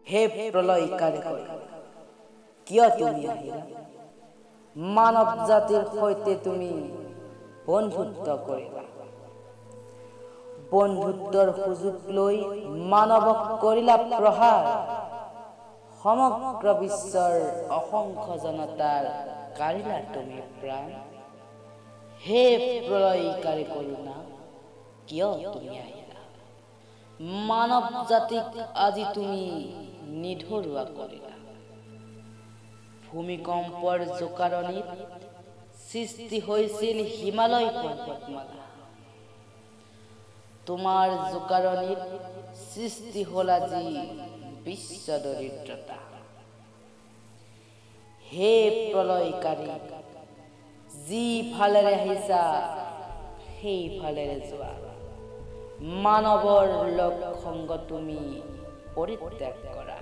হে প্ৰলয়কাৰী, কিয় তুমি আহিলা? মানৱ জাতিৰ সৈতে তুমি বন্ধুত্ব কৰিলা। বন্ধুত্বৰ সুযোগ লৈ মানৱক কৰিলা প্ৰহাৰ। সমগ্ৰ বিশ্বৰ অসংখ্য জনতাৰ কাঢ়িলা তুমি প্ৰাণ। হে প্ৰলয়কাৰী কৰুণা, কিয় তুমি আহিলা? মানৱ জাতিক আজি তুমি নিধৰুৱা কৰিলা। ভূমিকম্পৰ জোকাৰণিত সৃষ্টি হৈছিল হিমালয় পৰ্বতমালা। তোমাৰ জোকাৰণিত সৃষ্টি হ'ল আজি বিশ্ব দৰিদ্ৰতা। হে প্ৰলয়কাৰী, যি ফালেৰে আহিছা সেইফালেৰে যোৱা। মানৱৰ লগ সংগ তুমি পৰিত্যাগ কৰা।